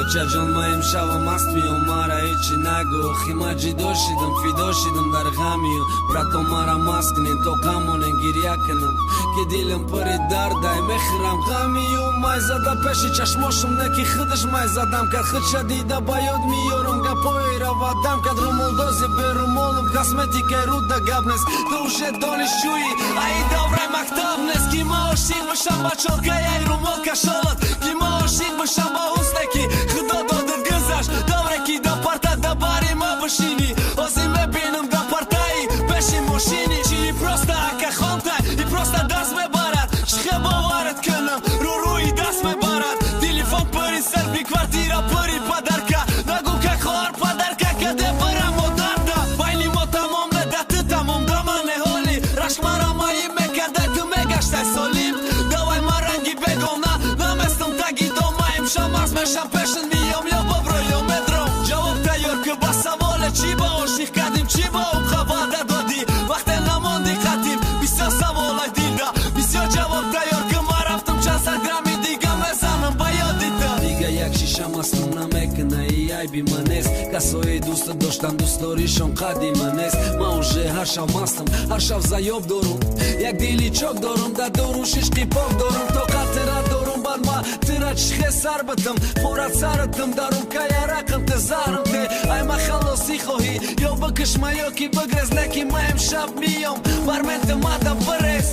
Бачаҷон, ма имшава маст миём, мара ҳечи нагӯ. Охи ма ҷидо шидам, фидо шидам дар ғамию. Брато, мара маст кунен, то ғамонен гирья кунам, ки дилам пури дардай, мехӯрам ғамию. Май зада пеши чашмошум, не ки худаш май задам кард. Худша дида ба ёд меёрам гапҳои равадам кард. Румолдози берумолум, косметикаи руда гап нест. Ту уже донишҷӯӣ, аи давраи мактаб нест. Ки ма ошиқ бишам ба чолкаяи румол кашолат, ки ма ошиқ бишам ба ҳусне, ки худо додад, гузашт давре, ки да парта да бари ма бишинӣ. Ҳозир мебинам да партаи пеши мошини. Чи просто ака хонтай и просто даст мебарад. Чихе боварат кунам, рӯрӯи даст мебарад. Телефон пури селфи, квартира пури подарка. Нагӯ, как хоҳар подарка каде бара модарда. Байни мо тамом неда, ту тамом дамане. Ҳоли рашмара маим мекардай, ту мегаштай солим. Давай, ма ранги бегона наместам таги дома. Имшаб маст мешам, пешин миём, ё бобро, ё медром. Ҷавоб тайёр ки ба саволе: чӣ ба ошиқ кардим, чӣ ба умқа ваъда додӣ, вақте намонди қатим? Бисёр саволай дилда, бисёр ҷавоб тайёр ки. Ма рафтам, чанд сад грамми дига мезанам ба ёди ту. Дига як шиша мастум намекуна, и айби ман нест. Касое дӯст доштан, дӯстдоришон қадима нест. Ман уже ҳар шаб мастам, ҳар шаб заёб дорум. Як дили чок дорум, дар дуру шишқи пок дорум. Тоқатира дорум, бад ма тира чихе сар битам, порат саратам. Дарумкай арақам, ты зарам те. Ай ма халосӣ хоҳӣ, ё бикушма, ё ки бигрез. Не ки ма имшаб миём, барменти мада бирез.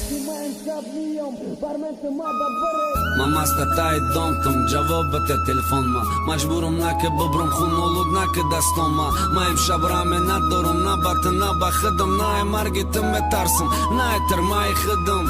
Ма маста таи домтам, ҷавоб бите телефонма. Маҷбурум наки бубрум, хунолуд наки дастома. Ма имшаб раме надорум на ба ту, на ба худам. На ай марги ту метарсам, на ай тирмаи худам.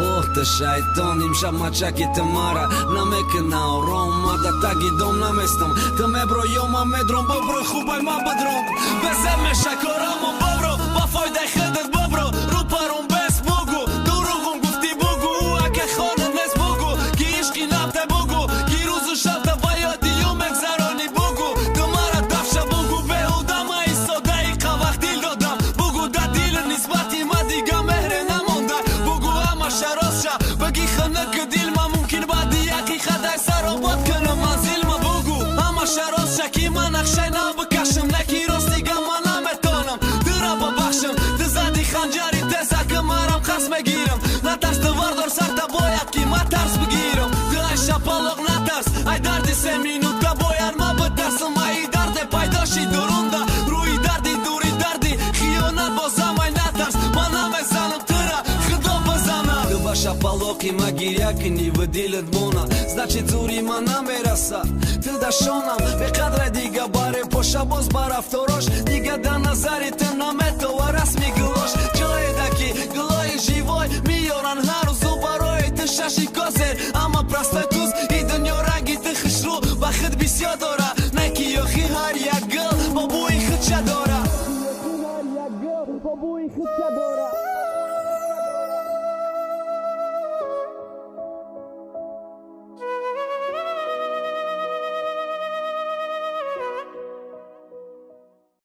Ох, ты шайтон, имшаб мачаки ту мара намекуна ором. Ма да таги дом наместам. Ту мебро ё ма медром? Боброй хубай, ма бидром. Безеб меша корамо, бобро, ба фоидаи худат бобро. Рӯпарум бес бугу, дуруғум гуфтӣ бугу. Ака хона нест бугу, ки ишқи нафте бугу, ки рӯзу шабта ба ёди ю мегзаронӣ бугу. Ту мара дафша бугу, беҳуда ма истодаи қавақт дил додам бугу. Да дили нисбати ма дига меҳре намонда бугу. Ҳамаша ростша баги, хунук дил ма мумкин баъди ҳақиқатай саробод кунам манзилма бугу. Ҳамаша ростша, ки ман нақшаи нав бикашам, не ки ростига ман наметонам тура бабахшам. Ту зади ханҷари теза, ки марам қас мегирам. Натарс, ту вардор сарта, бояд ки ма тарс бигирам. Ту ай шапалоқ натарс, ай дарди 3 минута бояд ма битарсам. Ай дарде пайдо ши дурунда, рӯи дарди дури дарди хиёнат бозам. Ай натарс, ман намезанам тура, худо бизана. Ту ба шапалоқи ма гиря кунӣ ва дилат мона, значит, зури ма намераса. Ту дашонам беқадра, дига баре поша боз ба рафторош. Дига да назари ту наметова расми гулош. Ҷоеда ки гулои живой меёран ҳар рӯзу барои ту шаши козер. Ама простой туз и дунё ранги ту хушрӯ ба худ бисёр дорад.